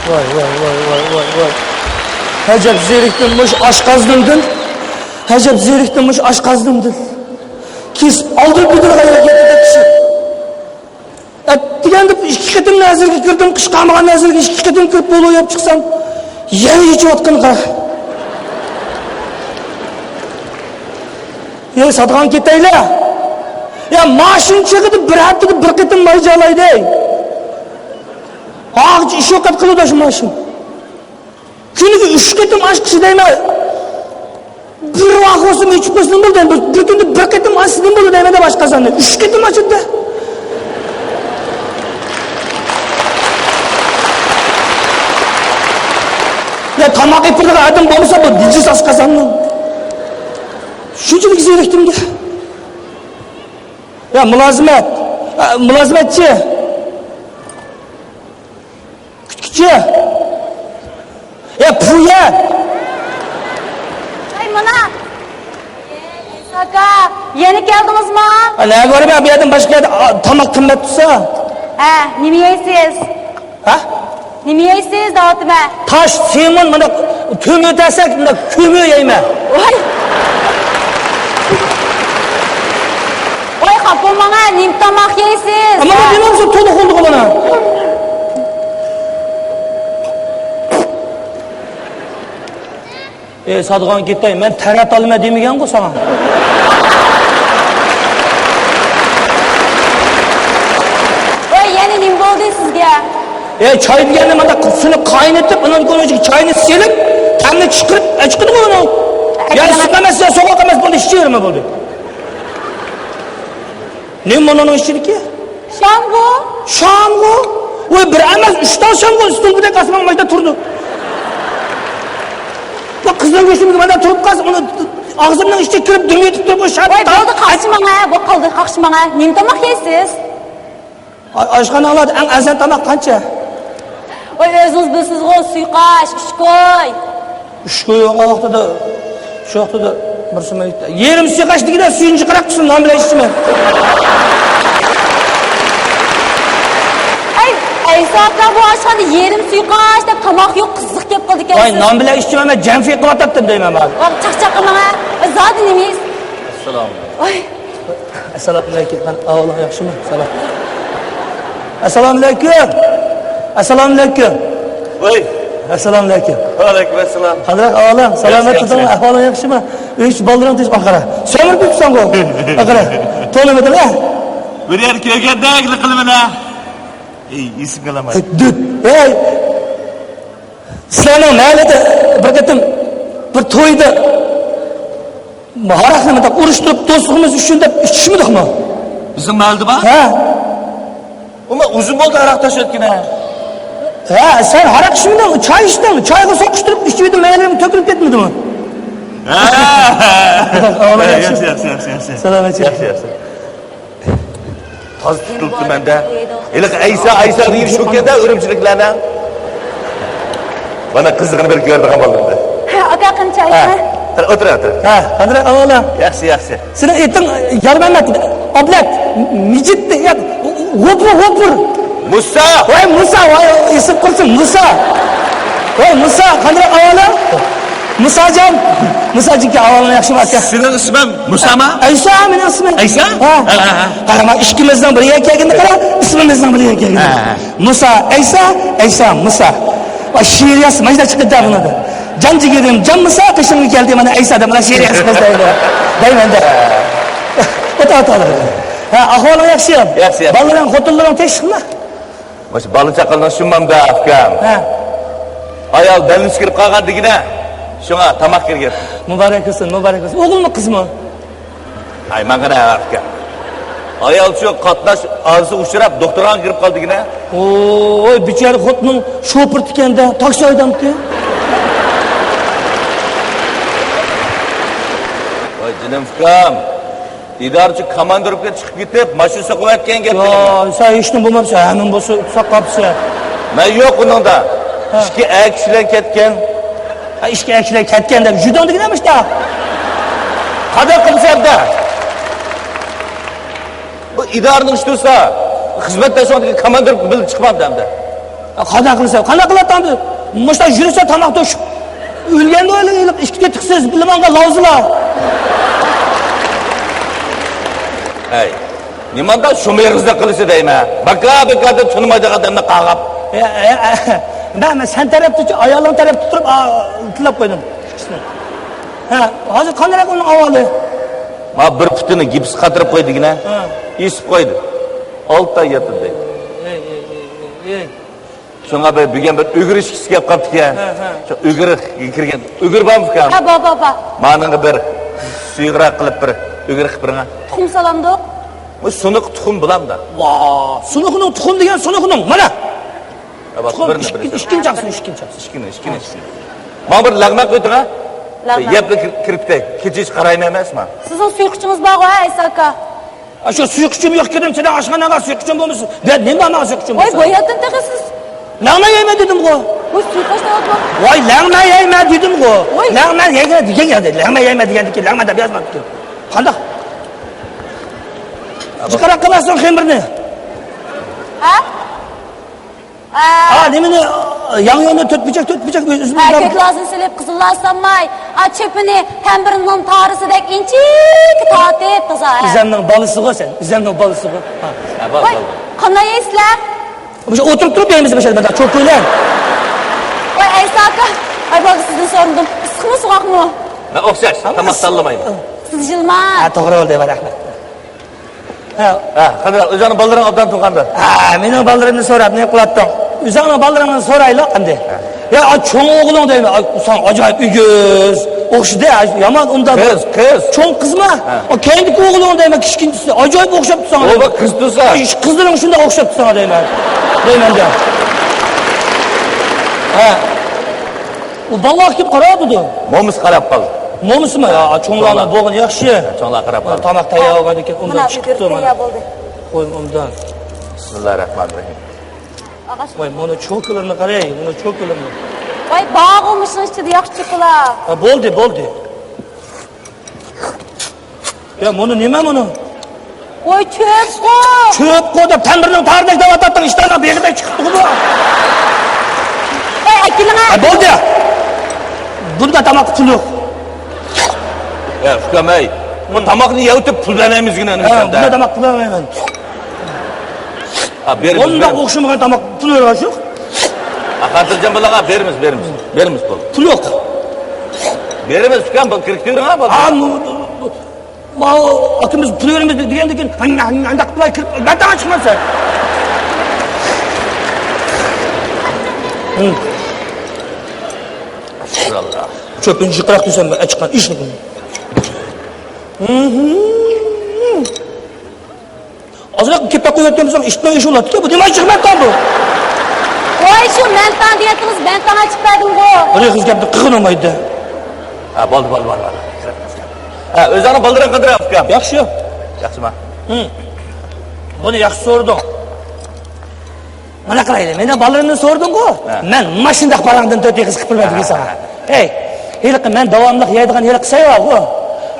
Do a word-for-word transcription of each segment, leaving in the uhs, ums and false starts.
ۋاي، ۋاي، ۋاي، ۋاي، ۋاي، ۋاي. ئەجەب زېرىكتىم مۇشۇ ئاشقازىنىمدىن. ئەجەب زېرىكتىم مۇشۇ ئاشقازىنىمدىن. كېسىپ ئالدىم بىدىن غەيرەت يېتىدە كىشى. ئەتىگەندە ئىككى قېتىم نەزىرگە كىردىم، قىشقارمىغان نەزىرگە ئىككى قېتىم كىرىپ بولۇپ ياپ چىقسام، يەنە ئېچىۋاتقىنىغا. يا ساتقان كېتەيلى. يا ماشىنا چېغىدا بىر ھەپتىدە بىر قېتىم ماي جالايدى. ھاغىچە ئىش يوق قىلىدۇ شۇ ماشىنا. كۈنىگە ئۈچ قېتىم ئاچقۇچى دەيمەن. بىر ۋاق بولسا ئېچىپ قويسىلا بولدى. بىر، بىر كۈندە بىر قېتىم ئاچسا نېمە بولدى دەيمەن دەپ ئاشقازاننى. ئۈچ قېتىم ئاچىدۇ. يا تاماق ئېپىرىدىغان ئادەم بولمىسا بۇ نىجىس ئاشقازاننىڭ. شۇنچىلىك زېرىكتىمدە. يا مۇلازىمەت. ئا، مۇلازىمەتچى. كۈتكۈچى. يا پۇيە. ئەي مانا. ئاكا، يەنە كەلدىڭىزما؟ ئا، نەگە بارىمەن، بۇ يەردىن باشقا يەردە، ئا، تاماق قىممەت تۇرسا. ھە، نېمە يەيسىز؟ ھە؟ نېمە يەيسىز دەۋاتىمەن. تاش، سېمون، مانا كۆمۈر دېسەك، مانا كۆمۈر يەيمەن. ۋاي. ۋاي، خاپا بولماڭ، نېمە تاماق يەيسىز؟ ئەمما ھە. نېمە بولسا تولۇق بولدى مانا. ئەي ساتقان كېتەي، مەن تەرەت ئالىمەن دېمىگەنغۇ ساڭا. ۋاي، يەنە نېمە بولدى سىزگە؟ ئەي چاي دېگەندە مانا سۇنى قاينىتىپ، ئۇنىڭ كۆڭلىگە چاينى سېلىپ، تەمنى چىقىرىپ ئەچىقىدىغۇ ئۇنىڭ. يا سۈت ئەمەس، يا سوغۇق ئەمەس، بولدى، ئىچىۋېرىمەن بولدى. نېمە مۇنۇنىڭ ئىچىدىكى؟ شامغۇ. شامغۇ؟ ۋاي، بىر ئەمەس، ئۈچ تال شامغۇ، ئۈستۈلدەك ئاسمان مايدا تۇرىدۇ. بۇ قىزنىڭ گۆشىمىز مايدا تۇرۇپ قالسا، ئۇنى ئاغزىمنىڭ ئىچىگە كىرىپ دۈم يېتىپ تۇرۇپ، ئۇ شام. ۋاي، بولدى، قاقشىماڭ ھە، بۇ قىلدى، قاقشىماڭ ھە. نېمە تاماق يەيسىز؟ ئا-، ئاشخاناڭلاردا ئەڭ ئەرزان تاماق قانچە؟ ۋاي، ئۆزىڭىز بىلىسىزغۇ، سۇيقاش، ئۈچ كوي. ئۈچ كوي بولغان ۋاقتىدا، شۇ ۋاقتىدا بىرسىمۇ يېرىم سۇيقاش دېگىنە سۈيىنى جىقراق قىلسۇن، نان بىلەن ئىچسىمەن. ئەي، ئەيسا ئاكا، بۇ ئاشخانىدا يېرىم سۇيقاش دەپ تاماق يوق، قىزىق گەپ قىلىدىكەنسىز. ۋاي، نان بىلەن ئىچتىم، مەن جەم قىلىۋاتاتتىم دەيمەن بارىپ. ۋاي، چاقچاق قىلماڭ ھە. زادى نېمە يەيسىز؟ ئەسسالامۇ ئەلەيكۇم. ۋاي. ئەسسالامۇ ئەلەيكۇم. قېنى، ئەھۋالىڭ ياخشىمۇ؟ سالام. ئەسسالامۇ ئەلەيكۇم. ئەسسالامۇ ئەلەيكۇم. ۋاي. ئەسسالامۇ ئەلەيكۇم. ۋەئەلەيكۇم ئەسسالام. قانداق ئەھۋالىڭ؟ سالامەت ياخشى، تۇردۇڭمۇ؟ ياخشى. ئەھۋالىڭ ياخشىمۇ؟ ئۆي ئىچى بالىلىرىڭ تىنچ؟ ئاقارا. سۆمۈرۈپ كېتىپسەنغۇ. ئاقارا. تونۇمىدىڭ ھە؟ بىر يەر كۆرگەندەك قىلىمەن ھە. ئەي، ئېسىمگە ئالامەن. ھەي، دۈت. ھەي. سىلەرنىڭ مەھەللىدە بىر قېتىم بىر تويدا ھاراقنى مۇنداق ئۇرۇشتۇرۇپ، دوستلۇقىمىز ئۈچۈن دەپ ئىچىشمىدۇقمۇ؟ بىزنىڭ مەھەللىدە بار؟ ھە. ئۇمۇ ئۇزۇن بولدى ھاراق تاشلىۋەتكىنى. ھە، سەن ھاراق ئىچمىدىڭ، چاي ئىچتىڭ. چايغا سوقۇشتۇرۇپ ئىچىۋىدىڭ، مەيلىڭ تۆكۈلۈپ كەتمىدىمۇ؟ ھە. ياخشى، ياخشى، ياخشى، ياخشى. سالامەت. ياخشى، ياخشى. تازا تۇتۇلۇپتۇ مەندە. ھېلىقى ئەيسا، ئەيسا دېگەن شۇكەندە ئۈرۈمچىلىكلەرنىڭ. مانا قىزىقىنى بىر كۆرىدىغان بولدۇم. ھە، ئاكا، قېنى چاي ھە. ئىچىمەن. قېنى ئولتۇر، ئولتۇر. ھە، قانداق ئەھۋالىڭ؟ ياخشى، ياخشى. سېنىڭ ئېتىڭ يارمەمەت، ئابلەت، مىجىت، يا، غوپۇر، غوپۇر. مۇسا! ۋاي مۇسا، ۋاي ئېسىپ قالسۇن، مۇسا. ۋاي مۇسا، قانداق ئەھۋالىڭ؟ مۇساجان، مۇساجىكى، ئەھۋالىڭ ياخشىمۇ ئاكا؟ سېنىڭ ئىسمىڭ مۇسامۇ؟ ئەيسا، مېنىڭ ئىسمىم. ئەيسا؟ ھە. ھە، ھە، ھە. قاراما، ئىككىمىزنىڭ بىر يەرگە كەلگىنىنى قارا، ئىسمىمىزنىڭ بىر يەرگە كەلگىنىنى. ھە، ھە. مۇسا، ئەيسا، ئەيسا، مۇسا. ۋاي شېئىر يازسا مانا شۇنداق چىقىدۇ بۇنىڭدا. جان جىگىرىم، جان مۇسا، قېشىمغا كەلدى، مانا ئەيسا دەپ، مانا شېئىر يازسا دەيدۇ. دەيمەن دە. ئوتا، ئوتا. ھە، ئەھۋالىڭ ياخشى؟ ياخشى، ياخشى. بالىلىرىڭ، خوتۇنلىرىڭ تىنچلىقمۇ؟ مۇشۇ بالا چاقىلىرنىڭ شۇمامدا ئۇكام. ھە. ئايال بەلنىسى كىرىپ قالغان دېگىنە، شۇڭا تاماق كىرگەن. مۇبارەك بولسۇن، مۇبارەك بولسۇن. ئوغۇلمۇ، قىزمۇ؟ ھاي، ماڭا نە ئۇكام. ئايال شۇ قاتناش ھادىسە ئۇچراپ، دوختۇرخانىغا كىرىپ قالدى دېگىنە. ۋوي، بىچارە خوتۇنۇڭ شوپۇرى ئىكەن-دە، تاكسى ھەيدەمتى؟ ۋاي جېنىم ئۇكام. ئىدارىچى كاماندىروپكا چىقىپ كېتىپ، ماشىنا سوقۇۋەتكەن گەپ. يا، سەن ھېچنېمە بولماپسەن، ھەممىنى بولسا ساقلاپسەن. مەن يوق ئۇنىڭدا. ھە. ئىككى ئەر كىشىلەر كەتكەن. ھە، ئىككى ئەر كىشىلەر كەتكەن دەپ يۈدۈڭ دېگىنە مۇشتا. قانداق قىلسا ئەمدى؟ بۇ ئىدارىنىڭ ئىشى تۇرسا، خىزمەتدە شۇندىكى كاماندىروپكا بىللە چىقمامدۇ ئەمدى. قانداق قىلىسەن؟ قانداق قىلاتتىڭ؟ مۇشۇنداق يۈرسە تاماق توشۇپ ئۆلگەندە ئويلىغىلى ئىككى تېتىقسىز بىللە ماڭغان لاۋزىلار. ھەي، نېمانداق شۇمۇ ئېغىزدا قىلىسى دەيمەن. باكا باكا دەپ تونۇمايدىغان ئادەمنى قاغاپ. ئە، ئە، ئە، مەن، مەن سەن تەرەپتە، ئايالىڭ تەرەپتە تۇرۇپ، ئا، تىللاپ قويدۇم. ھە، ھازىر قانداق ئۇنىڭ ئەھۋالى؟ ما بىر پۇتىنى گىپس قاتۇرۇپ قويدىغىنە. ھە. ئېسىپ قويدى. ئالتە ئاي ياتىدۇ دەيدۇ. ئەي، ئەي، ئەي، ئەي، ئەي. شۇڭا بىر، بۈگۈن بىر ئۈگرە ئىچكۈسى كەپ قاپتىكەن. ھە، ھە. شۇ ئۈگرە كىرگەن. ئۈگرە بارمۇ ئۇكام؟ ھە، بار، بار، بار. مانىڭغا بىر سۇيۇقراق قىلىپ بىر ئۈگرە قىلىپ بېرىڭە. تۇخۇم سالامدۇق؟ بۇ سۇنۇق تۇخۇم بولامدا؟ ۋا، سۇنۇقنىڭ تۇخۇم دېگەن سۇنۇقنىڭ. مانا. ھە، بار، تۇخۇم بىرنى، ئىككىنچى، بىرنى. ئىككىنچى چاقسۇن، ئىككىنچى چاقسۇن. ئىككىنى، ئىككىنى، ئىككىنى. ماڭا بىر لەغمەن قويدۇڭ ھە؟ لەغمەن. يەپلا كىر-، كىرىپ كېتەي. كېچىچە قارايمەن ئەمەسمۇ؟ سىزنىڭ سۇيۇقىچىڭىز بارغۇ ھە، ئەيسا ئاكا؟ ئا، شۇ سۇيۇقىچىم يوق ئىكەن، سېنىڭ ئاشخاناڭغا سۇيۇقىچىم بولمىسۇن. بۇ يەردە نېمە بار ماڭا سۇيۇقىچىم ۋاي، بولسا؟ بۇ يەردىن تېخى سىز. لەڭمەن يەيمەن دېدىمغۇ. ۋاي، سۇيۇقاچ دەۋاتما. ۋاي، لەڭمەن يەيمەن دېدىمغۇ. ۋاي. لەڭمەن يەيمەن دېگەن يەردە، لەڭمەن يەيمەن دېگەندىكىن لەڭمەن دەپ يازماپتىكەن. قانداق؟ جىقراق قىلارسەن خېمىرنى. ھە؟ ھە. ھا، نېمىنى، ياڭيۇنى تۆت بۇرجەك، تۆت بۇرجەك ئۈزۈپ ھە، يۇبەر. كۆك لازىنى سېلىپ، قىزىللار سانماي، ئا، چۆپىنى تەمبىرنىڭ تارىسىدەك ئىنچىكە تارتىپ تازا، ھە. ئۆزەمنىڭ بالىسىغۇ سەن، ئۆزەمنىڭ بالىسىغۇ. ھا. ھە، بال، ۋاي، بال. قانداق يەيسىلەر؟ مۇشۇ ئولتۇرۇپ تۇرۇپ يەيمىز مۇشۇ يەردە، مۇنداق چوكا بىلەن. ۋاي، ئەيسا ئاكا، ئاي، بالىغا سىزدىن سورىدىم، ئىسسىقمۇ، سوغۇقمۇ؟ مەن ئوخشاش، تاماق تاللىمايمەن. سىز يىلماڭ. ھە، توغرا بولدى، رەھمەت. ھە. ھە، قانداق، ئۆزۈڭنىڭ بالىلىرىڭ ئوبدان تۇرغاندۇ؟ ھە، مېنىڭ بالىلىرىمنى سوراپ نېمە قىلاتتىڭ؟ ئۆزۈڭنىڭ بالىلىرىڭنى سورايلى ئەمدى. ھە. يا، ئا، چوڭ ئوغلۇڭ دەيمەن، ئا، ساڭا ئاجايىپ ئېگىز. ئوخشىدى، ھە، يامان ئۇنداق. قىز، قىز. چوڭ قىزما؟ ھە. ئا، كەينىدىكى ئوغلۇڭ دەيمەن، كىچىكىنچىسى. ئاجايىپ ئوخشاپتۇ ساڭا. ئۇ بىر قىز تۇرسا. ئا، ئىش، قىزلىرىڭ شۇنداق ئوخشاپتۇ ساڭا دەيمەن. دەيمەن دە. ھە. ئۇ بالىلارغا كىم قاراۋاتىدۇ؟ مومىسى قاراپ قالدى. مومىسىمۇ؟ يا، چوڭلارنىڭ چوڭلار. بولغىنى ياخشى. يا، چوڭلار قاراپ قالدى. تاماق تەييار بولغاندىن كېيىن ئۇندىن مانا چىقىپتۇ، ئۈگۈرۈپ مانا. تەييار بولدى. قوي ئۇندىن. بىسمىللاھىررەھمانىررەھىم. ئاغاش. ۋاي، مانا چوكىلىرىنى قاراي، مانا چوكىلىرىنى. ۋاي، بارغۇ مۇشۇنىڭ ئىچىدە ياخشى چوكىلار. ھە، بولدى، بولدى. يا، مۇنى نېمە مۇنى؟ ۋاي، چۆپقۇ! چۆپقۇ دەپ تەمبىرنىڭ تارىدەك دەۋاتاتتىڭ، ئىشتاننىڭ بېغىدەك چىقىپتىغۇ بۇ. ۋاي، ئەكېلىڭە! ھە، بولدى. بۇندا تاماققا پۇل يوق. يا، ئۇكام، ئەي، بۇ تاماقنى يەۋېتىپ پۇل بەرمەيمىزگىنە ھە، نېمىشقاندە؟ بۇندا تاماق پۇل بەرمەيمەن. ھا، بېرىمىز، بۇنداق بېرىمىز. ئوخشىمىغان تاماق پۇل بەرمەيمىز. ھا، خاتىرجەم بولۇڭ، بېرىمىز، بېرىمىز. بېرىمىز پۇل. پۇل يوق. بېرىمىز، ئۇكام، بۇ كىرىپ كۆرۈڭ، ھا، بۇ. ھا، مۇ-، مۇ-، مۇ-، ماۋۇ ئاكىمىز پۇل بېرىمىز دېگەندىكىن، ھانداق قىلماي كىرىپ، مەن تاڭا چىقمايسەن. ئەستەغپۇرۇللا. چۆپىنى جىقراق دېسەم، ئەچىققان ئىشنى. ئازراق كېپەك قويۇۋەتكەن بولسام، ئىشتىن ئىش بولاتتى. بۇ نېمە ئىش خىزمەت بۇ؟ ۋاي، شۇ مەن تاڭ دېيەتتىڭىز، مەن تاڭ ئاچىپ بەردىمغۇ. بىر ئېغىز گەپنى قىلغىنى بولمايدۇ. ھە، بولدى، بولدى، بولدى، بولدى. ھە، ئۆزۈڭنىڭ بالىلىرىڭ قانداق ئۇكام؟ ياخشى. ياخشىما؟ ھىم. بۇنى ياخشى سورىدىڭ. مانا قارايلى، مېنىڭ بالىلىرىمنى سورىدىڭغۇ؟ ھە. مەن ماشىنىداق بالاڭدىن تۆت ئېغىز قىلىپ بېرىمەن دېگەن ساڭا. ھە. ھەي، ھېلىقى مەن داۋاملىق يەيدىغان ھېلىقى سەي بارغۇ.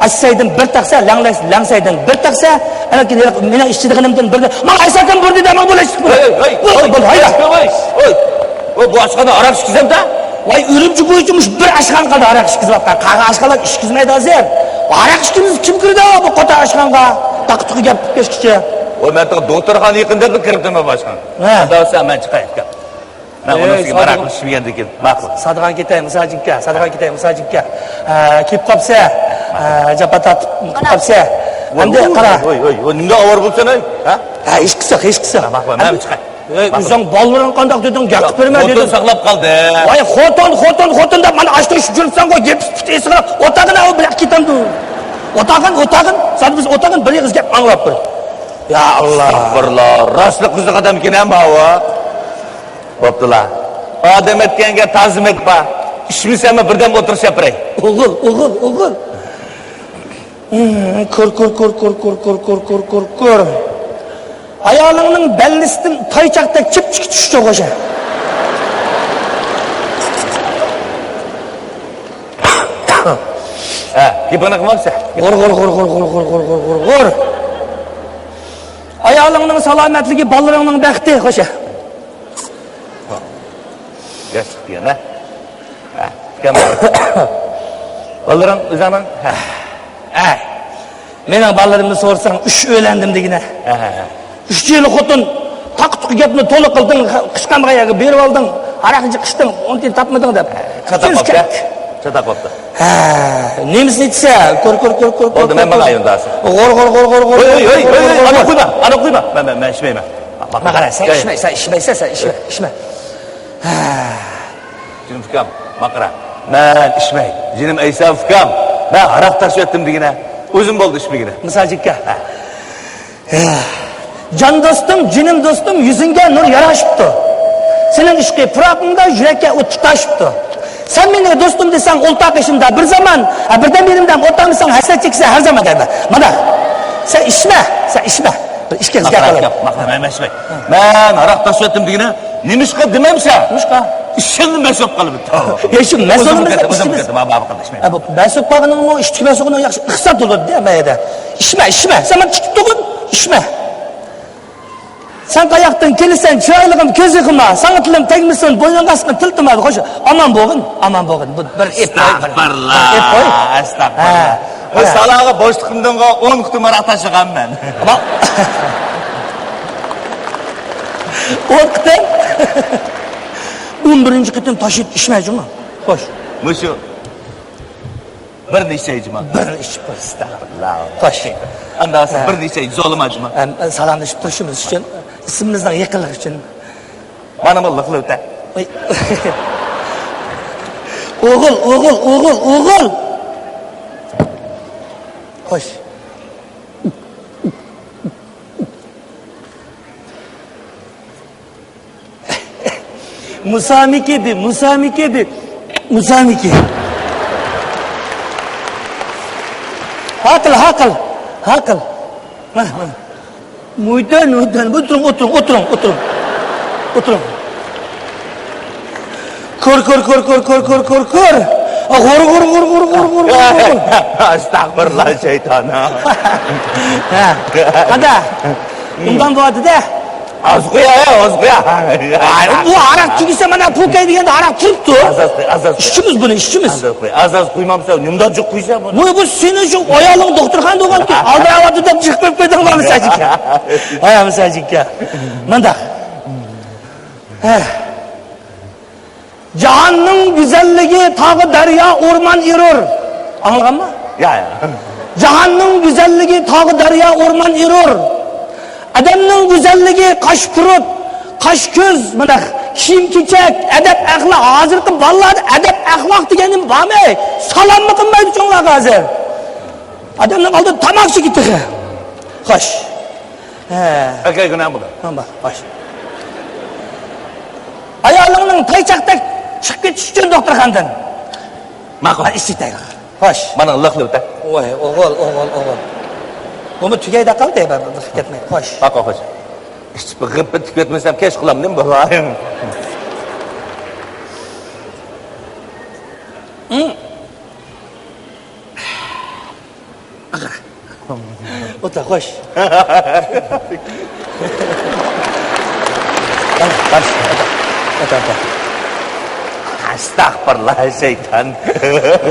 ئاچسايدىن بىر تەخسە، لەڭلەي-، لەڭسەيدىن بىر تەخسە، ئاندىن كېيىن ھېلىقى مېنىڭ ئىچىدىغىنىمدىن بىرنى، ماڭا ئايساكەم بۇرنى دەمەڭ بولە ئىچىپ بولە. ھەي، ھەي، بولدى، ھەي، بولدى، ھەيدە. ھەي، ھەي، ھەي. ۋاي، بۇ ئاشخانا ھاراق ئىچكۈزەمدە؟ ۋاي، ئۈرۈمچى بويىچە مۇشۇ بىر ئاشخانا قالدى ھاراق ئىچكۈزۈۋاتقان. قالغان ئاشخانىلار ئىچكۈزمەيدۇ ھازىر. ھاراق ئىچكۈزمىسە كىم كىرىدۇ بۇ قوتان ئاشخانىغا؟ تاقا-تۇقا گەپ قىلىپ كەتكۈچە. ۋاي، مەن تېخى دوختۇرخانا يېقىندا كىردىم بۇ ئاشخانىغا. ھە. ئۇنداق بولسا مەن چىقاي ئۇكام. مەن ئۇنىڭ ئۈستىگە ماراقلىشىپ يۈرگەندىن كېيىن، ماقۇل. سادىغان كېتەي، مۇساجىمكە، سادىغان كېتەي، مۇساجىمكە. ئە، كېلىپ قاپسە، ئە، جاپا تارتىپ قاپسە. ئەمدى قارا. ۋوي، ۋوي، ۋوي، نېمىگە ئاۋارە بولىسەن، ھەي؟ ھە؟ ھە، ھېچقىسى يوق، ھېچقىسى يوق. ماقۇل، مەن چىقاي. ئەي، ئۆزۈڭ بالىلىرىڭ قانداق دېدىڭ، گەپ قىلىپ بېرىمەن دېدىڭ. خوتۇن ساقلاپ قالدى. ۋاي، خوتۇن، خوتۇن، خوتۇن دەپ مانا ئاشتۇرۇشۇپ يۈرۈپسەنغۇ، گېپى پىتى ئېسىغا. ئولتۇرغىن، ئۇ بىر كېتەمدۇ. ئولتۇرغىن، ئولتۇرغىن. سەن بىز ئولتۇرغىن، بىر ئېغىز گەپ ئاڭلاپ بىر. يا ئاللا. ئەستەغپۇرۇللا، راستلا قىزىق ئادەمكەن ھە ماۋۇ. بوپتۇلا. ئادەم ئەتكەنگە تازىمەك بار. ئىچمىسەممۇ بىردەم ئولتۇرۇش ياپىراي. ئوغۇل، ئوغۇل، ئوغۇل. كۆر، كۆر، كۆر. ئايالىڭنىڭ بەللىسىدىن تايچاقتەك چىپچىكى چۈشۈشكە ئوخشاش. ھە، گېپىڭنى قىلمامسەن. غۇر، غۇر، غۇر. ئايالىڭنىڭ سالامەتلىكى، بالىلىرىڭنىڭ بەختى، خوشە. ياش چىقتى يەنە. ھە، ئۇكام. بالىلىرىڭ ئۆزۈڭنىڭ؟ ھە. ھە. مېنىڭ بالىلىرىمنى سورىساڭ، ئۈچ ئۆيلەندىم دېگىنە. ھە، ھە، ھە. ئۈچ يىل خوتۇن، تاقا-تۇقا گەپنى تولا قىلدىڭ، قىچقانغا يەرگە بېرىپ ئالدىڭ، ھاراق ئىچىپ قىچتىڭ، ئۇنى تاپمىدىڭ دەپ. چاتاق سۆز بوپتۇ. كەتتى. چاتاق بوپتۇ. ھە، نېمىسىنى ئېيتسا، كۆر، كۆر، كۆر، كۆر، بولدى، كۆر، مەن كۆر. ماڭاي ئەمدى ھازىر. غور، غور، غور، غور، غور، ھوي، ھوي، غور، ھوي، غور، ھوي، غور، ئانا غور. قويما، ئانا قويما. مەن، مەن، مەن ئىچمەيمەن. ماقارا، سەن ئىچمە، سەن ئىچمە، سەن، سەن ئىچمە، ئىچمە. ھە. جېنىم ئۇكام، ماقارا. مەن ئىچمەي. جېنىم ئەيسا ئۇكام. مەن ھاراق تاشلىۋەتتىم دېگىنە. ئۆزۈم بولدى ئىچمىگىنە. مىسال چېككە. ھە. جان دوستۇم، جېنىم دوستۇم، يۈزۈڭگە نۇر ياراشىپتۇ. سېنىڭ ئىشقىي پۇراقىڭدا يۈرەككە ئوت تۇتاشىپتۇ. سەن مېنى دوستۇم دېسەڭ، ئولتۇر قېشىمدا بىر زامان، ھە، بىردەم يېنىمدا ئولتۇرمىساڭ، ھەسرەت چېكىسەن ھەر زامان دەيمەن. مانا، سەن ئىچمە، سەن ئىچمە. بىر ئىچكىلى گەپ قىلىڭ. ماقارا، ماقارا، مەن ئىچمەي. مەن ھاراق تاشلىۋەتتىم دېگىنە، نېمىشقا دېمەمسەن؟ نېمىشقا؟ ئىچسەڭ مەس بولۇپ قالىپتۇ. يا، شۇ مەس بولۇپ قالىمىز، ئۆزۈم ئىچىمىز. كەتتىم، ماما، ماما، قىلدى، ئىچمەي. ھە، بۇ مەس بولۇپ قالغىنىڭمۇ، ئىچكى مەس بولغىنىڭ ياخشى، ئىقتىساد بولىدۇ دە، مەيدە. ئىچمە، ئىچمە. سەن مانا ئىچىپ تۇرغىن، ئىچمە. سەن قاياقتىن كېلىسەن، چىرايلىقىم، كۆز يېقىما، ساڭا تىلىم تەگمىسۇن، بوينۇڭغا ئاسقىن تىل تۇمادا. خوش، ئامان بولغىن، ئامان بولغىن. بۇ بىر ئېپ قوي، بىر، ئەستەغپىرۇللا، بىر ئېپ قوي. ئەستەغپىرۇللا. ھە. بۇ ھە. سالاغا بوشلۇقۇمدىنغا ئون قېتىم ھاراق تاشلىغان مەن. ئامان. ئون قېتىم؟ ئون بىرىنچى قېتىم تاشلاپ ئىچمە جۇمۇ. خوش. مۇشۇ. بىرنى ئىچەي جۇما. بىرنى ئىچىپ قوي، ئەستەغپىرۇللا. خوش. ئاندىن سېنى ھە. بىرنى ئىچەي، زورلىما جۇما. ئەم، سالاملىشىپ تۇرۇشىمىز ئۈچۈن، ئىسمىمىزنىڭ يېقىنلىقى ئۈچۈن. مانا بۇ لىقلىۋېتە. ئوي. ئوغۇل، ئوغۇل، ئوغۇل، ئوغۇل. خوش. مۇسامىكى دې، مۇسامىكى دې، مۇسامىكى. ھاقىل، ھاقىل، ھاقىل. مانا، مانا. مۇيتەن، مۇيتەن. ئولتۇرۇڭ، ئولتۇرۇڭ، ئولتۇرۇڭ، ئولتۇرۇڭ. ئولتۇرۇڭ. كۆر، كۆر، كۆر. غۇر، غۇر، غۇر. ئەستەغپىرۇللا، شەيتان. ھە. قانداق؟ ئۇنداق بولدى-دە. ئاز قويا، ئاز قويا. ئاي، بۇ ھاراق تۈگىسە مانا پۇل كەي دېگەندە ھاراق تۇرۇپتۇ. ئاز ئاز قوي، ئاز ئاز قوي. ئىچىمىز بۇنى، ئىچىمىز. ئاز ئاز قوي، ئاز ئاز قويمامسەن، نېمىدەر جىق قويسا بۇنى. بۇ، بۇ سېنى شۇ ئايالىڭ دوختۇرخانىدا بولغانتى، ئالدىراۋاتىدۇ دەپ جىق قويۇپ قويدۇڭ مانا سەجىككە. ھە، سەجىككە. مانداق. ھە. جاھاننىڭ گۈزەللىكى تاغ، دەريا، ئورمان ئېرۇر. ئاڭلىغانما؟ يا، يا. جاھاننىڭ گۈزەللىكى تاغ، دەريا، ئورمان ئېرۇر. ئادەمنىڭ گۈزەللىكى قاش پۇرۇت، قاش كۆز، مانا كىيىم كېچەك، ئەدەپ ئەخلاق. ھازىرقى بالىلاردا ئەدەپ ئەخلاق دېگەننېمە بارمۇ؟ سالاممۇ قىلمايدۇ چوڭلارغا ھازىر. ئادەمنىڭ ئالدىدا تاماكا چېكىدۇ تېخى. خوش. ھە. ئەكەلگىنە بۇلار. ھە، بار، خوش. ئايالىڭنىڭ تايچاقتەك چىقىپ كېتىشى ئۈچۈن دوختۇرخانىدىن. ماقۇل. ھە، ئىچىتەيلى. خوش. مانا لىقلىۋېتە. ۋاي، ئوغۇل، ئوغۇل، ئوغۇل. بۇمۇ تۈگەيدە قالدى، بىر، بىر كەتمەي. خوش. ماقۇل، خوش. ئىچىپ غىپپىت تۈگەتمىسەم كەچ قىلامدىم بۇلار. ھىم. ئولتۇر، خوش. ئولتۇر، خوش. ئولتۇر، ئولتۇر. ئەستەغپىرۇللا، شەيتان.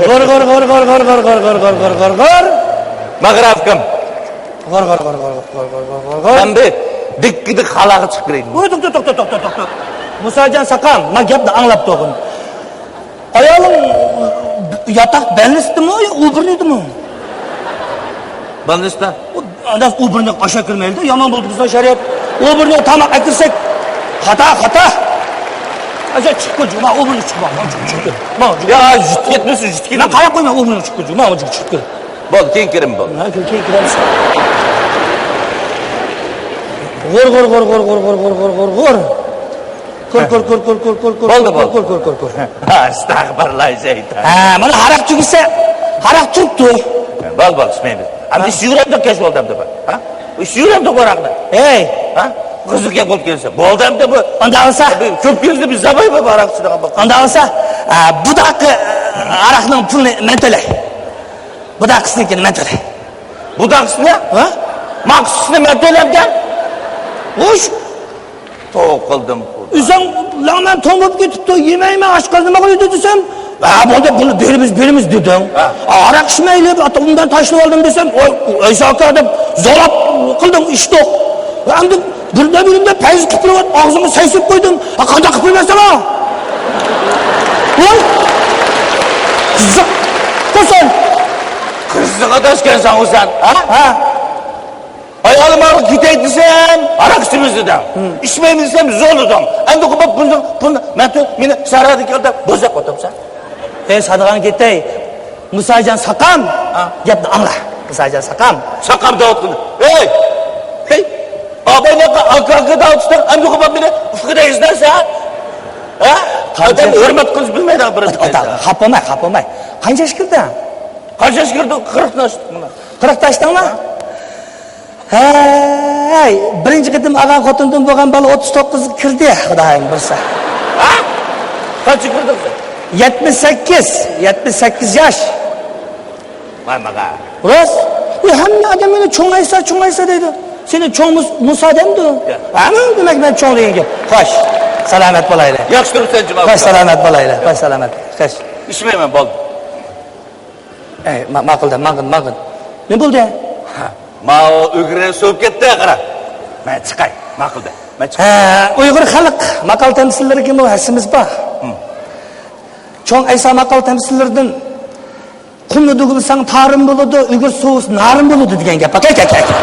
غۇر، غۇر، غۇر. ماقارا ئۇكام. غۇر، غۇر، غۇر. مەن بىر دىككىدە خالاغا چىقىپ كىرەي. ۋوي، توختا، توختا، توختا، توختا. مۇساجان ساقام، مانا گەپنى ئاڭلاپ تۇرغىن. ئايالىڭ ياتاق بەلنىستىمۇ يا ئۇبۇرنىدىمۇ؟ بەلنىستە. ئۇ، ئانداق ئۇبۇرنى ئاشا كىرمەيدۇ، يامان بولدى بىزنىڭ شەرىئەت. ئۇبۇرنى تاماق ئەكىرسەك، خاتا، خاتا. ئەجە، چىققىن، مانا ئۇبۇرنى چىققىن، مانا چىققىن. يا، يۈتۈپ كەتمىسۇن، يۈتۈپ كەتمىسۇن. مەن قاراپ قويماي ئۇبۇرنى چىققىن، مانا چىققىن. بولدى، كېيىن كىرىمەن، بولدى. ھە، كېيىن كىرەمسەن. غۇر، غۇر، غۇر. كۆر، كۆر، كۆر، كۆر، كۆر، كۆر. بولدى، بولدى. كۆر، كۆر، كۆر، كۆر. ئەستەغپىرۇللا، شەيتان. ھە، مانا ھاراق تۈگىسە، ھاراق تۇرۇپتۇ. بولدى، بولدى، ئىچمەيمىز. ئەمدى ھە. ئىچىۋېرەمدۇق كەچ بولدى ئەمدى بۇ. ھە؟ ئىچىۋېرەمدۇق ھاراقنى. ھەي. ھە؟ قىزىق گەپ بولۇپ كەلسە. بولدى ئەمدى بۇ. ئانداق بولسا. كۆپ كەلسە بىز زاۋاي بولۇپ ھاراق ئىچىدىغان بولۇپ. ئانداق بولسا، ئە، بۇداقى، ئە، ھاراقنىڭ پۇلىنى مەن تۆلەي. بۇداقىسىنىڭكىنى مەن تۆلەي. بۇداقىسىنى؟ ھە؟ ماقسىسىنى مەن تۆلەمكەن. خوش. توۋا قىلدىم، قۇل. ئۆزۈڭ لەڭمەن توڭ بولۇپ كېتىپتۇ، يېمەيمەن، ئاچ قالدىم ئاغرىيدۇ دېسەم، ھە، بولدى، بۇنى بېرىمىز، بېرىمىز دېدىڭ. ھە. ھاراق ئىچمەيلى، ئۇندا تاشلىۋالدىم دېسەم، ۋاي، ئەيسا ئاكا دەپ زوراپ قىلدىڭ، ئىچتۇق. ئەمدى بىردە بىرىمدە پەيز قىپىلىۋات، ئاغزىمغا سەي سېلىپ قويدۇم. ھە، قانداق قىپىلمەسەڭ ھە؟ ۋاي! زىق! قوسۇن! قىزىق ئاداشكەنسەن ئۇ سەن، ھە؟ ھە. ئايالىم ئارىغا كېتەي دېسەم، ھاراق ئىچىمىز دېدىڭ. ئىچمەيمىز دېسەم، زورلىدىڭ. ئەمدى قوپۇپ بۇنى، بۇنى، مەن تۇ-، مېنى سەھرادىكى يەردە بوزەك ئوتۇرسا. ھەي، سادىغان كېتەي. مۇساجان ساقام. ھە. گەپنى ئاڭلا. مۇساجان ساقام. ساقام دەۋاتقىنى. ھەي! ھەي! ئاباينىڭ ئاكا، ئاكا دەۋاتىسەن، ئەمدى قوپۇپ مېنى ئۇفقىدا ئىزدەرسەن. ھە؟ قانچە ئادەم ھۆرمەت قىلىش بىلمەيدىغان بىر ئوتا-، ئوتا-، خاپا بولماي، خاپا بولماي. قانچە ياش كىردى؟ قانچە ياش كىردى؟ قىرىقتىن ئاشتۇق مانا. قىرىقتىن ئاشتىڭمۇ؟ ھە. ھەي، بىرىنچى قېتىم ئالغان خوتۇندىن بولغان بالا ئوتتۇز توققۇزغا كىردى، خۇدايىم بىلسە. ھە؟ قانچە كىردى؟ يەتمىش سەككىز، يەتمىش سەككىز ياش. ۋاي ماغا. راست. ئۇ ھەممە ئادەم مېنى چوڭ ئەيسا، چوڭ ئەيسا دەيدۇ. سېنى چوڭ مۇس-، مۇسا دەمدۇ؟ يا. ھەممە دېمەك مەن چوڭ دېگەن گەپ. خوش. سالامەت بولايلى. ياخشى تۇرۇپسەن جۇما. خوش، سالامەت بولايلى. خوش، سالامەت. خوش. ئىچمەيمەن، بولدى. ئەي، ما-، ماقۇل دە، ماقۇل، ماقۇل. نېمە بولدى؟ ھە، ماۋۇ ئۆگرە سوۋۇپ كەتتى، قارا. مەن چىقاي، ماقۇل دە. مەن چىقاي. ھە، ئۇيغۇر خەلق ماقال تەمسىللىرىگىمۇ ھەسسىمىز بار. چوڭ ئەيسا ماقال تەمسىللىرىدىن «قۇمنى دۈگىلىسەڭ تارىم بولىدۇ، ئۆگرە سوۋۇسا نارىم بولىدۇ» دېگەن گەپ بار. كەل، كەل، كەل، كەل.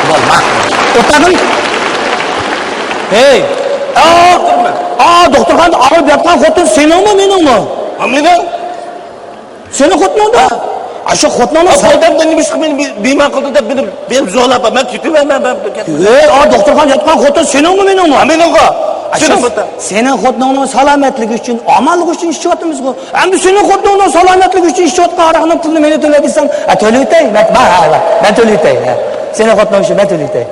بولما. ئوتاغىن. ھەي. ئا، دوختۇرخانىدا ئاغرىپ ياتقان خوتۇن سېنىڭمۇ، مېنىڭمۇ؟ ھە، مېنىڭ. سېنىڭ خوتۇنۇڭدا؟ ئاشۇ خوتۇنۇڭنىڭ سا- ئادەمدىن نېمە ئىشقا مېنى بى-، بىمار قىلدى دەپ مېنى، مېنى زورلاپ، مەن كېتىمەن، مەن، مەن كېتىمەن. ھەي، ئا، دوختۇرخانىدا ياتقان خوتۇن سېنىڭمۇ، مېنىڭمۇ؟ ھە، مېنىڭغۇ. ئاشۇ سېنىڭ خوتۇن. سېنىڭ خوتۇنۇڭنىڭ سالامەتلىكى ئۈچۈن، ئامانلىقى ئۈچۈن ئىچىۋاتىمىزغۇ. ئەمدى سېنىڭ خوتۇنۇڭنىڭ سالامەتلىكى ئۈچۈن ئىچىۋاتقان ھاراقنىڭ پۇلىنى مېنى تۆلە دېسەڭ، ئە، تۆلىۋېتەي، مەن، مەن، ھە، مەن، مەن تۆلىۋېتەي، ھە. سېنىڭ خوتۇنۇڭ ئۈچۈن مەن تۆلىۋېتەي.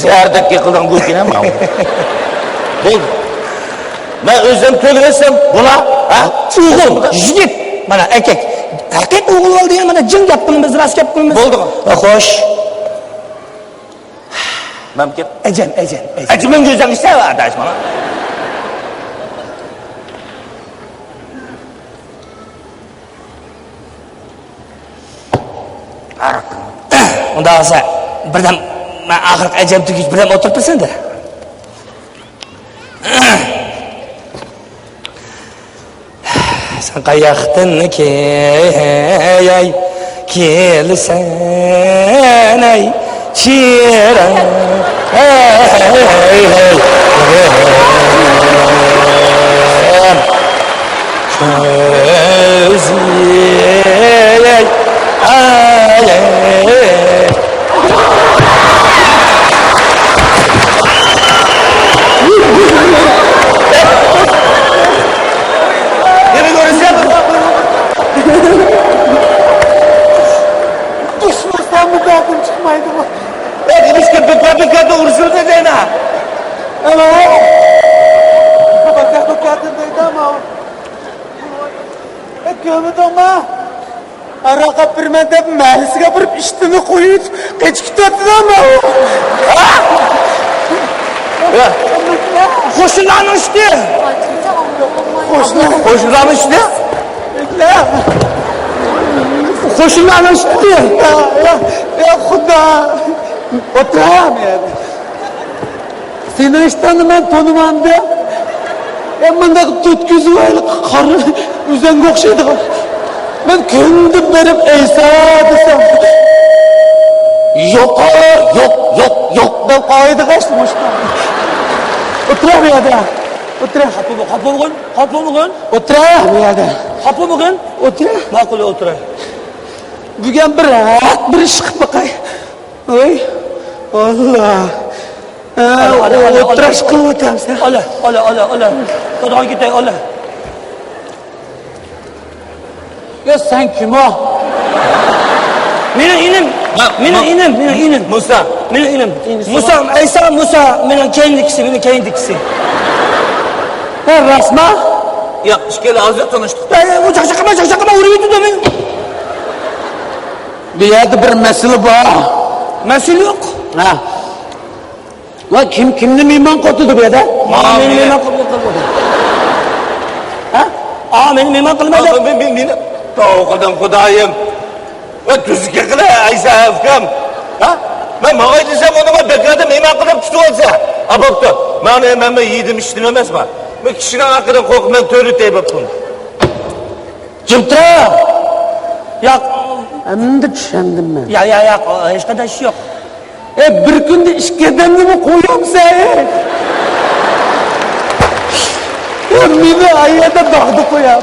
زەردەك يىقىلدىڭ گۇكىنە ماۋۇ. بولدى. مەن ئۆزۈم تۆلىۋەتسەم بولا، ھە؟ ئوغۇل، يىگىت، مانا ئەركەك. ھەقىقىي ئوغۇل بولدى، مانا جىڭ گەپ قىلىمىز، راست گەپ قىلىمىز. بولدىغۇ. خوش. مەن كەپ. ئەجەم، ئەجەم، ئەجەم. ئەجىمىڭ ئۆزۈڭ ئىشلەۋە، ئاداش، مانا. ئۇنداق بولسا، بىردەم، مەن ئاخىرقى ئەجەم تۈگۈش بىردەم ئولتۇرۇپ تۇرسۇن دە. سەن قاياقتىن كەي-، كېلىسەن، ئەي چىراغ؟ كۆزى، ئەي. يەنە كۆرۈشەم. دۈشمەنسەنمۇ دەردىم چىقمايدىغۇ. ئەي، نېمىشقا بىكار-بىكاردا ئۇرۇشۇۋاتىسەن يەنە؟ ئەمە. بىكار-بىكاردىن دەيدۇ ئەمە. ئەي، كۆرمىدىڭمۇ؟ ھاراق ئاپىرىمەن دەپ مەھەللىسىگە ئاپىرىپ ئىشتىنى قويۇپ قېچىپ كېتىۋاتىدۇ ئەمە. قوشنىلارنىڭ ئىشتى. قوشنا. قوشنىلارنىڭ ئىشتى. قوشنىلارنىڭ ئىشتى. يا، يا، يا خۇدا. ئولتۇرام يەردە. سېنىڭ ئىشتاننى مەن تونۇمامدىم. ئە، مۇنداق تۆت كۆزى ۋايلىق قارا ئۈزەڭگە ئوخشايدىغان. مەن كۈندە بېرىپ ئەيسا دېسەم، يوق، يوق، يوق، يوق دەپ قايىدىغان ئىشتان. ئولتۇرا بۇ يەردە. ئولتۇرا. خاپا بول-، خاپا بولغىن، خاپا بولغىن. ئولتۇرا بۇ يەردە. خاپا بولغىن. ئولتۇرا. ماقۇل، ئولتۇراي. بۈگۈن بىر ھەق بىر ئىش قىلىپ باقاي. ۋاي، ئاللا. ئاللا، ئاللا، ئاللا، ئولتۇراش قىلىۋاتامسەن. ئاللا، ئاللا، ئاللا، ئاللا. داداغا كېتەي، ئاللا. يا، سەن كىم ئۇ؟ مېنىڭ ئىنىم. مېنىڭ ئىنىم، مېنىڭ ئىنىم. مۇسا. مېنىڭ ئىنىم. مۇسا، ئەيسا، مۇسا، مېنىڭ كەينىدىكىسى، مېنىڭ كەينىدىكىسى. ھە، راستما؟ ياق، ئىككىلى ھازىر تونۇشتۇق. يا، يا، ئۇ چاقچاق قىلما، چاقچاق قىلما، ئۇرۇۋېتىدۇ مېنى. بۇ يەردە بىر مەسىلە بار. مەسىلە يوق. ھە. ۋاي، كىم كىمنى مېھمان قىلىۋاتىدۇ بۇ يەردە؟ ماڭا مېنى مېنى. مېھمان قىلىپ قىلىۋاتىدۇ. ھە؟ ئا، مېنى مېھمان قىلىمەن دەپ. مېنى، مېنى، مېنى. توۋا قىلدىم خۇدايىم. ۋە تۈزۈك قىلە ئەيسا ئۇكام. ھە؟ مەن ماڭاي دېسەم، ئۇنىڭغا بەكرەدە مېھمان قىلىپ تۇتۇۋالسا. ئا، بوپتۇ. مانا مەنمۇ يېدىم ئىچتىم ئەمەسما. مەن كىشىنىڭ ھەققىدىن قورقۇپ مەن تۆرە تەيبەپ قىلدىم. جىمتىرا! ياق. ئەمدى چۈشەندىم مەن. يا، يا، ياق، ھېچقانداق ئىش يوق. ئە، بىر كۈندە ئىككى ئادەمنىمۇ قويامسەن؟ ئە، مېنى ئايەردە باغدا قويا.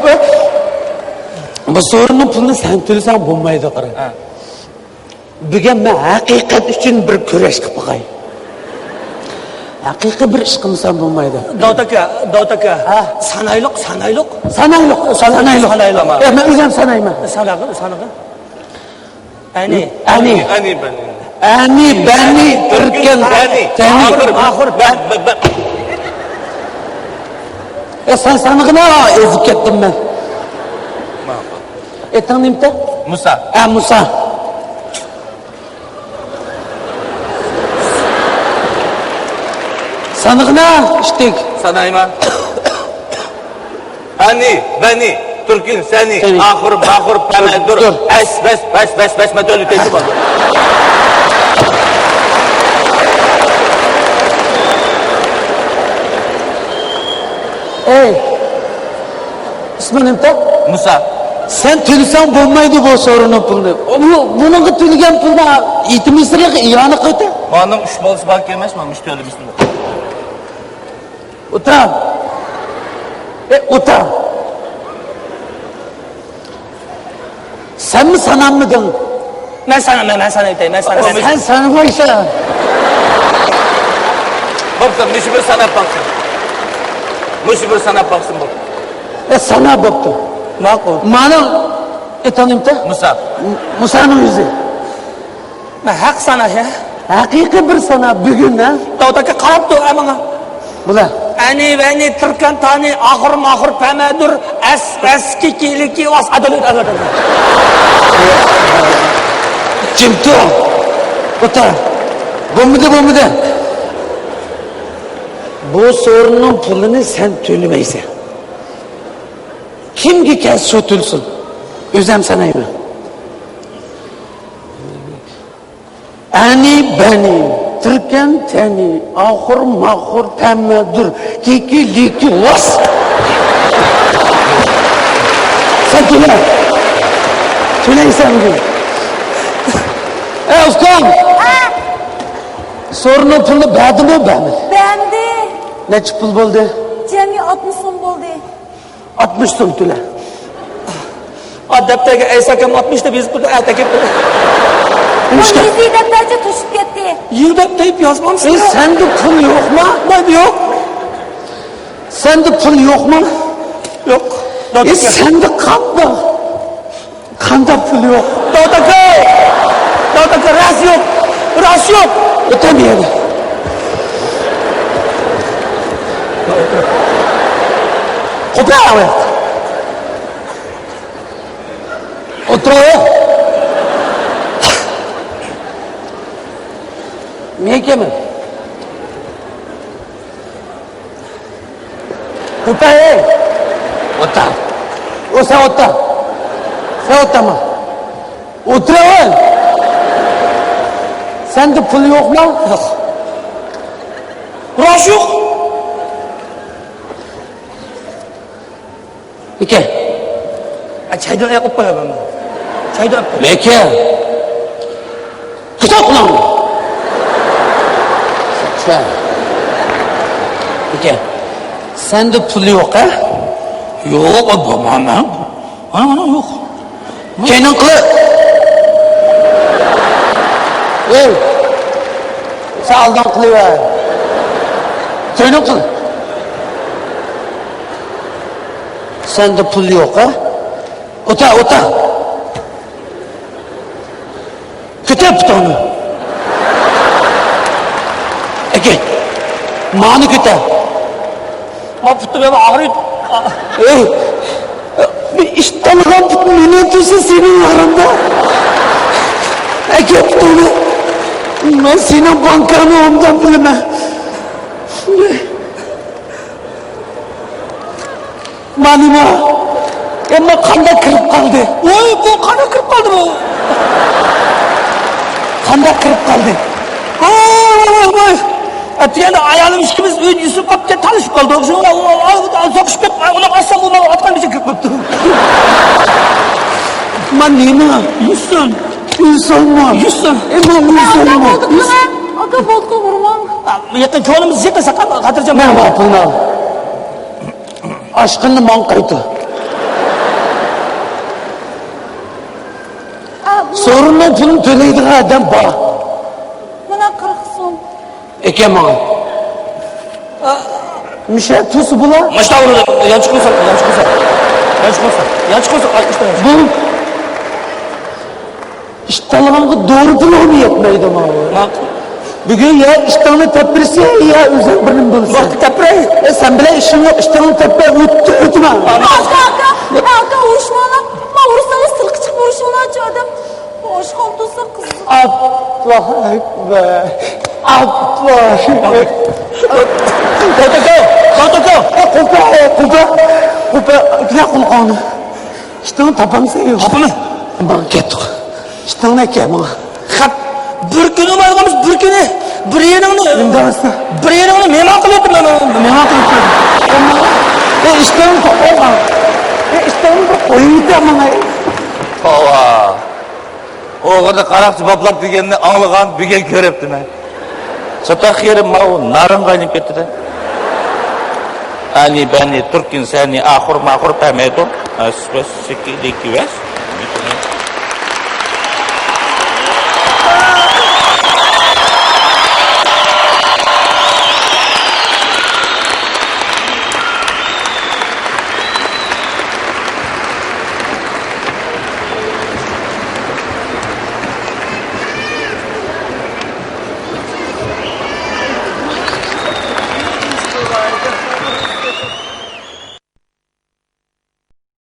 بۇ سورۇننىڭ پۇلىنى سەن تۆلىسەڭ بولمايدۇ، قارا. ھە. بۈگۈن مەن ھەقىقەت ئۈچۈن بىر كۈرەش قىلىپ باقاي. ھەقىقىي بىر ئىش قىلمىسام بولمايدۇ. داۋۇت ئاكا، داۋۇت ئاكا. ھە؟ سانايلۇق، سانايلۇق. سانايلۇق، سانايلۇق. سانايلۇق. ئە، مەن ئۆزۈم سانايمەن. ساناغىن، ساناغىن. ئەنى. ئەنى. ئەنى، بەنى. ئەنى، بەنى، تۈركەن، تەنى. تەنى. ئاخىر، ئاخىر. بە، بە، بە. ئە، سەن سانىغىنا، ئېزىپ كەتتىم مەن. ماقۇل. ئېتىڭ نېمىتە؟ مۇسا. ئە، مۇسا. سانىغىنا، ئىشتىك. سانايمەن. ئەنى، بەنى، تۈركىن، سەنى، سەنى. ئاخۇر، ماخۇر، پەمەدۇر، دۇر. ئەس، بەس، بەس، بەس، بەس، مەتۆلى تېتى بار. ئەي، ئىسمىڭ نېمىتە؟ مۇسا. سەن تۆلىسەڭ بولمايدۇ بۇ سورۇننىڭ پۇلىنى. بۇ، بۇنىڭغا تۆلىگەن پۇلنى يېتىم يېسىرلىققا ئىئانە قىلىۋېتە. مانىڭ ئۈچ بالىسى باركەن ئەمەسمۇ، مۇشۇ تۆلىمىسۇن. ئولتۇر. ئە، ئولتۇر. سەنمۇ ساناممىدىڭ؟ مەن سانىمەن، مەن سانايتاي، مەن سانىمەن. سەن سانىمايسەن. بوپتۇ، مۇشۇ بىر ساناپ باقسۇن. مۇشۇ بىر ساناپ باقسۇن، بوپتۇ. ئە، سانا، بوپتۇ. ماقۇل. مانا ئېتىڭ نېمىتە؟ مۇسا. مۇسانىڭ يۈزى. مەن ھەق سانا، ھە؟ ھەقىقىي بىر سانا بۈگۈن، ھە؟ داۋۇت ئاكا قاراپتۇ، ھە، ماڭا. بۇلار. ئەنى، ۋەنى، تىركەن، تانى، ئاخۇر، ماخۇر، پەمەدۇر، ئەس، ئەس، كىكى، لىكى، ۋاس، ئادىل، ئادىل. جىم تۇر. ئولتۇر. بولمىدى، بولمىدى. بۇ سورۇننىڭ پۇلىنى سەن تۆلىمەيسەن. كىمگە كەلسە شۇ تۆلىسۇن. ئۆزۈم سانايمەن. ئەنى، بەنى، تىركەن، تەنى، ئاخۇر، ماخۇر، پەمەدۇر، كىكى، لىكى، ۋاس. سەن تۆلە. تۆلەيسەن بۈگۈن. ئەي، ئۇكام. ھە؟ سورۇننىڭ پۇلىنى بەردىمۇ، بەرمىدى؟ بەردى. نەچچە پۇل بولدى؟ جەمئىي ئاتمىش سوم بولدى. ئاتمىش سوم تۆلە. ئا، دەپتەرگە ئەيسا ئاكام ئاتمىش دەپ يېزىپ قويدى، ئەتە كېلىپ قويدى. نېمىشقا؟ يېزىي دەپتەرچە توشۇپ كەتتى. يېزىي دەپتەر يازمامسىز؟ ئەي، سەندە پۇل يوقما؟ مەندە يوق. سەندە پۇل يوقما؟ يوق. ئەي، سەندە قانداق؟ قانداق پۇل يوق؟ داۋۇت ئاكا! داۋۇت ئاكا، راست يوق! راست يوق! ئۆتەم يەردە. قوپلا ئاياق. ئولتۇرايلى. مەن كىممەن؟ ئولتۇر، ئەي! ئولتۇر. ئۇ، سەن ئولتۇر. سەن ئولتۇرما. ئولتۇر، ئەي! سەندە پۇل يوقما؟ يوق. راست يوق. ئاكا. ئا، چايدىن ئاياق ئۇپ قويۇپ قويايمەن. چايدىن ئۇپ قوي. لېكىن. كىتاب قۇلاڭنى. ئاكا. سەندە پۇل يوق، ھە؟ يوق، بولمايمەن. مانا، مانا، يوق. كەينىڭ قىلىپ. ئەي. سەن ئالدىڭ قىلىۋەر. كەينىڭ قىل. سەندە پۇل يوق، ھە؟ ئولتۇر، ئولتۇر. كۆتەر پۇتۇڭنى. ئەكەل. مانى كۆتەر. ما پۇتۇم يەنە ئاغرىيدۇ. ئەي، بىر ئىشتانغان پۇت مېنى تۇرسا سېنىڭ ئارىڭدا. ئەكەل پۇتۇڭنى. مەن سېنىڭ بانكاڭنى ئوبدان بىلىمەن. مانىما؟ ئەمما قانداق كىرىپ قالدى؟ ۋوي، بۇ قانداق كىرىپ قالدى بۇ؟ قانداق كىرىپ قالدى؟ ۋوي، ۋوي، ۋوي، ۋوي. ئەتىگەندە ئايالىم ئىككىمىز ئۆيدە يۈسۈپ قاپتى، تالىشىپ قالدۇق. شۇڭا ئۇ، ئۇ، ئۇ، سوقۇشۇپ كەپ، ئۇنى ئاچسام، ئۇ ماڭا ئاتقان بېشى كىرىپ قاپتۇ. مانىما؟ يۈسۈپ. ئىنسانمۇ؟ يۈسۈپ. ئەمما ئىنسانمۇ؟ ئاكا، بولدى، قىلما. يېقىن، كۆڭلىمىز يېقىن، ساقال، خاتىرجەم. مەن بار پۇلنى ئال. ئاشقىنىنى ماڭا قايتۇر. ئا، بۇ سورۇننىڭ پۇلىنى تۆلەيدىغان ئادەم بار. مانا قىرىق سوم. ئەكەل ماڭا. مىشە تۇسى بۇلا. ماشتا ئۇرۇپ، يانچۇق قىلسا، يانچۇق قىلسا. يانچۇق قىلسا. يانچۇق قىلسا، ئاي، ئىشتان يانچۇق. بۇ ئىشتانلىغانغا دورا پۇلىغىمۇ يەتمەيدۇ ماۋۇ. ماقۇل. بۈگۈن يا ئىشتاننى تەپپىرسە، يا ئۆزۈڭ بىرنى بولىسەن. ۋاقىت تەپپىرەي. ئە، سەن بىلەن ئىشىڭ يوق، ئىشتاننى تەپپىرە، ئۆتتى، ئۆتمە. ئاكا، ئاكا، ئاكا، ئۇرۇشماڭلار. ما ئۇرسىڭىز، سىرتقا چىقىپ ئۇرۇشۇڭلارچۇ ئادەم. ئاشخانا تۇرسا قىز. ئاللاھۇ ئەكبەر. ئاللاھۇ ئەكبەر. قولتۇقۇڭ! قولتۇقۇڭ! قولتۇق! قولتۇق! قولتۇق! قولتۇق! قولتۇقۇڭنى. ئىشتىڭنى تاپامسەن يوق؟ تاپىمەن. ماڭا كەتتۇق. ئىشتىڭنى ئەكەل ماڭا. خەپ. بىر كۈنى ئۇمايدىغانمىز، بىر كۈنى. بىر يېرىڭنى، نېمە دەۋاتسا؟ بىر يېرىڭنى مېھمان قىلىۋەتتىم مەن. مېھمان قىلىۋەتتىم. ئە، ئىشتىڭنى تاپالماڭ. ئە، ئىشتىڭنى بىر قويۇۋېتە ماڭا. توۋا. ئوغرىنى قاراقچى باپلاپ دېگەننى ئاڭلىغان، بۈگۈن كۆرۈپتىمەن. چاتاق يېرىم ماۋۇ نارىنغا ئايلىنىپ كەتتى-دە. ئەنى بەنى تۈركۈن سەنى ئاخۇر ماخۇر پەمەيدۇ. ئەس بەس سىكى دىكى ۋەس.